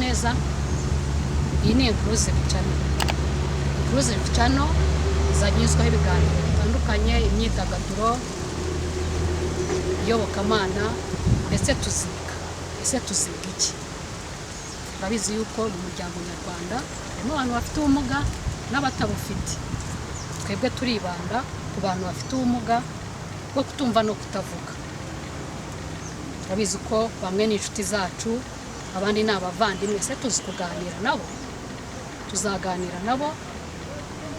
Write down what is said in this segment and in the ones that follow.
Neza. Iyi ni Inclusive Channel. Inclusive Channel izajya inyuzwaho ibiganiro bitandukanye, imyidagaduro, iyobokamana, ndetse tuziga. Ese tuziga iki? Turabizi yuko mu muryango nyarwanda harimo abantu bafite ubumuga n'abatabufite. Twebwe turibanda ku bantu bafite ubumuga bwo kutumva no kutavuga. Turabizi ko bamwe ni inshuti zacu, abandi ni abavandimwe. Ese tuzi kuganira nabo? Tuzaganira nabo,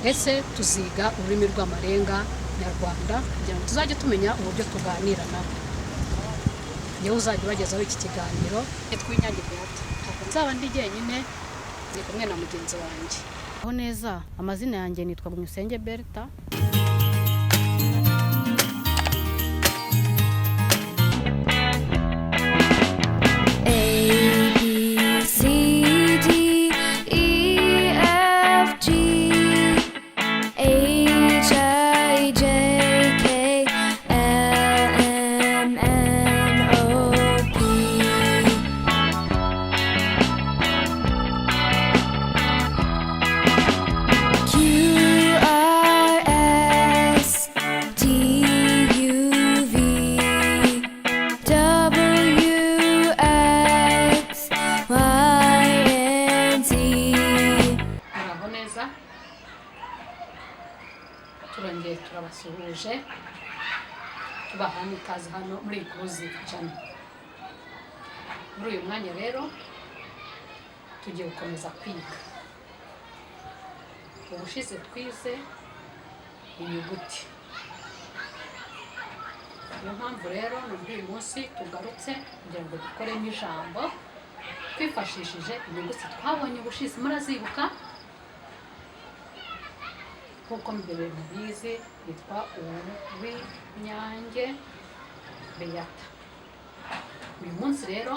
ndetse tuziga ururimi rw'amarenga nyarwanda kugira ngo tuzajye tumenya uburyo tuganira nabo. Niwe uzajya ubagezaho iki kiganiro, nitwa Inyange Beata. Ntabwo nzaba ndi jyenyine, ndi kumwe na mugenzi wanjye. Aho neza, amazina yanjye nitwa Gumyusenge Berta. A B C D E F G H I J K L M N O P Q R S T U V W X Y and Z. Muraho neza, turongeye turabasuhuje, tubaha n'ikaze hano muri Inclusive Channel. Muri uyu mwanya rero tugiye gukomeza kwiga. Ubushize twize inyuguti, niyo mpamvu rero ni muri uyu munsi tugarutse kugira ngo dukoremo ijambo twifashishije inyuguti twabonye ubushize. Murazibuka? Nk'uko mbere mubizi, yitwa Uwinyange Beata. Uyu munsi rero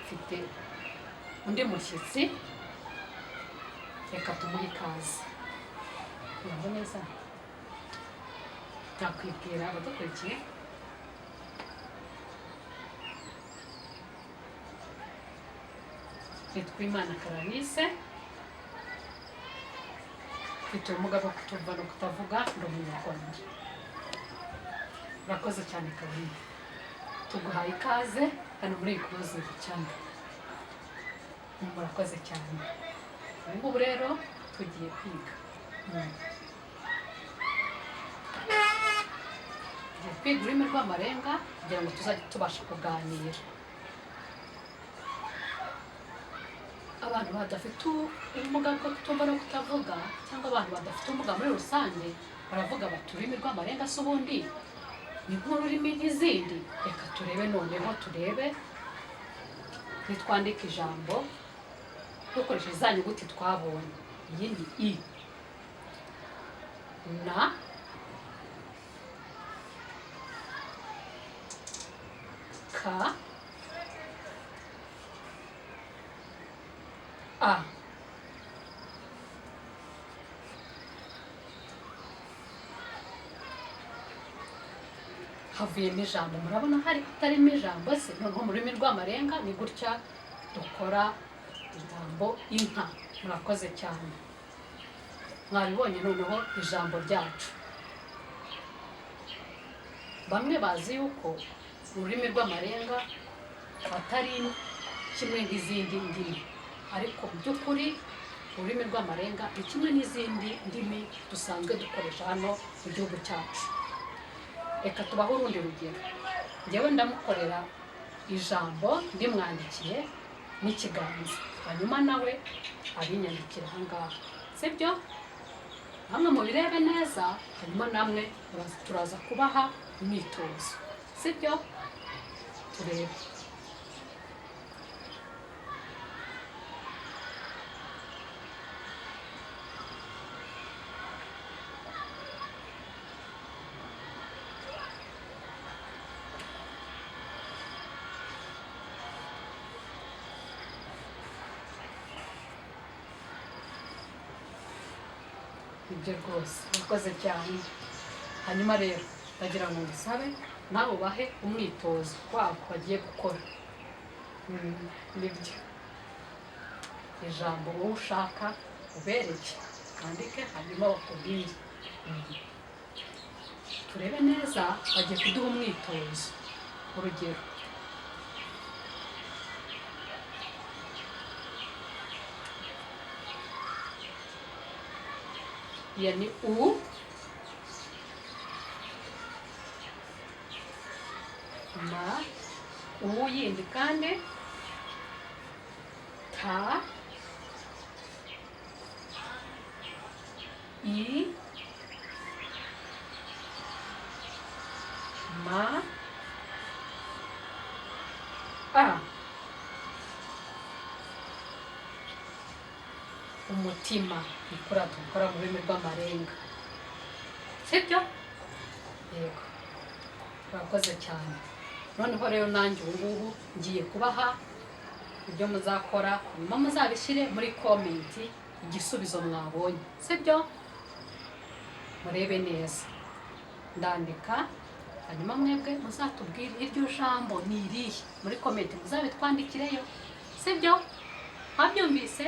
mfite undi mushyitsi, reka tumuhe ikaze. Muraho neza, nakwibwira abadukurikiye? Nitwa Imana Clarisse, mfite ubumuga bwo kutumva no kutavuga, ndi umunyarwanda. Urakoze cyane Karine, tuguhaye ikaze hano muri Inclusive Channel. Murakoze cyane. Ubu ngubu rero tugiye kwiga. Tugiye kwiga ururimi rw'amarenga kugira ngo tuzajye tubasha kuganira. Abantu badafite ubumuga bwo kutumva no kutavuga, cyangwa abantu badafite ubumuga muri rusange, baravuga bati: "Ururimi rw'amarenga se ubundi ni nk'ururimi nk'izindi?" Reka turebe noneho, turebe nitwandika ijambo dukoresheje za nyuguti twabonye. Iyi ni i, na, ka, a. Havuyemo ijambo. Murabona hari hatarimo ijambo se? Noneho mu rurimi rw'amarenga ni gutya dukora ijambo inka. Murakoze cyane, mwabibonye. Noneho ijambo ryacu, bamwe bazi yuko ururimi rw'amarenga atari kimwe nk'izindi ndimi, ariko mu by'ukuri ururimi rw'amarenga ni kimwe n'izindi ndimi dusanzwe dukoresha hano mu gihugu cyacu. Reka tubahe urundi rugero. Njyewe ndamukorera ijambo ndimwandikiye n'ikiganza, hanyuma nawe abinyandikira aha ngaha, sibyo? Namwe mubirebe neza, hanyuma namwe turaza kubaha imyitozo, sibyo? Turebe. Nibyo rwose, urakoze cyane. Hanyuma rero ndagira ngo ngusabe nawe ubahe umwitozo wabo bagiye gukora. Nibyo. Ijambo wowe ushaka ubereke, wandike hanyuma bakubwire. Turebe neza, bagiye kuduha umwitozo. Urugero, iyo ni U, ma, U yindi kandi, ta, I, ma, A. Umutima ni kuriya dukora mu rurimi rw'amarenga, sibyo? Yego, urakoze cyane. Noneho rero nanjye ubu ngubu ngiye kubaha ibyo muzakora, hanyuma muzabishyire muri comment igisubizo mwabonye, sibyo? Murebe neza, ndandika, hanyuma mwebwe muzatubwire iryo jambo ni irihe muri comment, muzabitwandikireyo, sibyo? Mwabyumvise?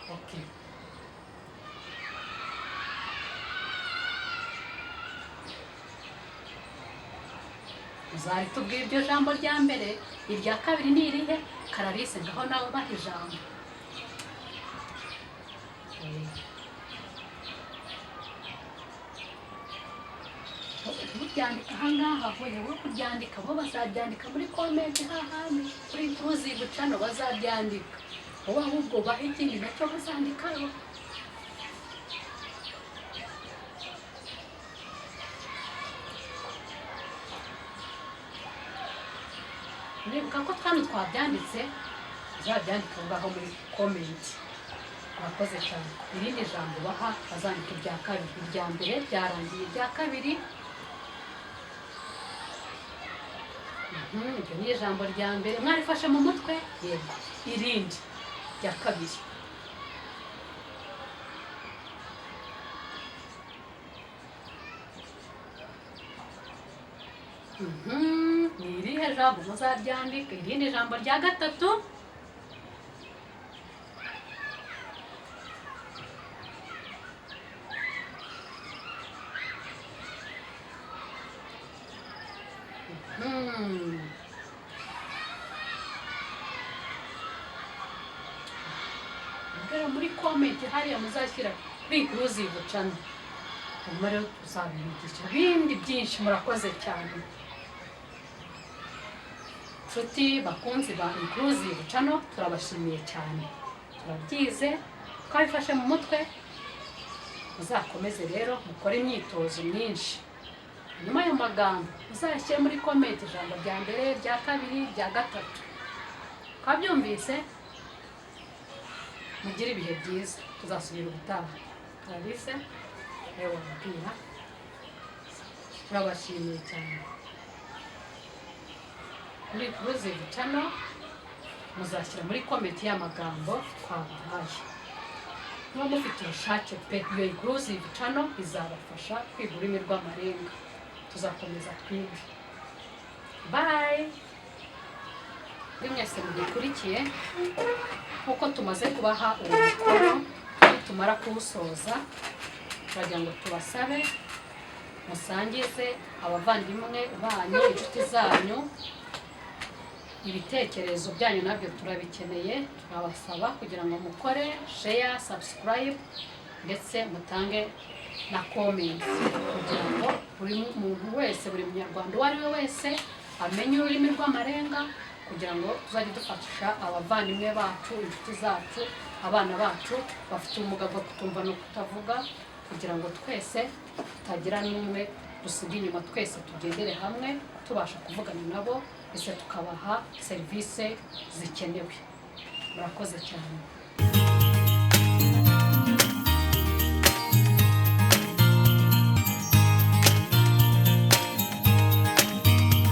Okay. Muzabitubwira iryo jambo rya mbere, irya kabiri ni irihe? Kararisi, ngaho nawe baha ijambo. Nturyandika ahangaha, hoya, wo kuryandika bo bazaryandika muri comment hahandi kuri Inclusive Channel bazaryandika. Wowe ahubwo baha ikindi nacyo bazandikaho. Muribuka ko twano twabyanditse, uzabyandika aho ngaho muri comment. Murakoze cyane. Irindi jambo baha bazandika irya kabiri. Irya mbere ryarangiye, irya kabiri. Iryo ni ijambo rya mbere mwarifashe mu mutwe? Yego. Irindi rya kabiri. Ni irihe jambo muzaryandika? Irindi jambo rya gatatu. Rero muri comment hariya muzashyira kuri Inclusive Channel, hanyuma rero tuzabibigisha ibindi byinshi. Murakoze cyane, nshuti bakunzi ba Inclusive Channel, turabashimiye cyane. Turabyize, twabifashe mu mutwe. Muzakomeze rero mukore imyitozo myinshi, hanyuma ayo magambo muzayashyire muri comment, ijambo rya mbere, rya kabiri, rya gatatu. Twabyumvise? Mugire ibihe byiza, tuzasubira ubutaha. Clarisse, nawe wabwira. Turabashimiye cyane. Muri Inclusive Channel muzashyira muri comment y'amagambo twabahaye. Niba mufite ubushake pe, iyo Inclusive Channel izabafasha kwiga ururimi rw'amarenga. Tuzakomeza twige. Bye. Kuri mwese mudukurikiye, nk'uko tumaze kubaha uwo mukoro, nitumara kuwusoza turagira ngo tubasabe musangize abavandimwe banyu, inshuti zanyu. Ibitekerezo byanyu nabyo turabikeneye. Turabasaba kugira ngo mukore share, subscribe, ndetse mutange na comment, kugira ngo buri muntu wese, buri munyarwanda uwo ari we wese amenye ururimi rw'amarenga, kugira ngo tuzajye dufasha abavandimwe bacu, inshuti zacu, abana bacu bafite ubumuga bwo kutumva no kutavuga, kugira ngo twese tutagira n'umwe dusiga inyuma, twese tugendere hamwe tubasha kuvugana nabo, ndetse tukabaha serivisi zikenewe. Murakoze cyane.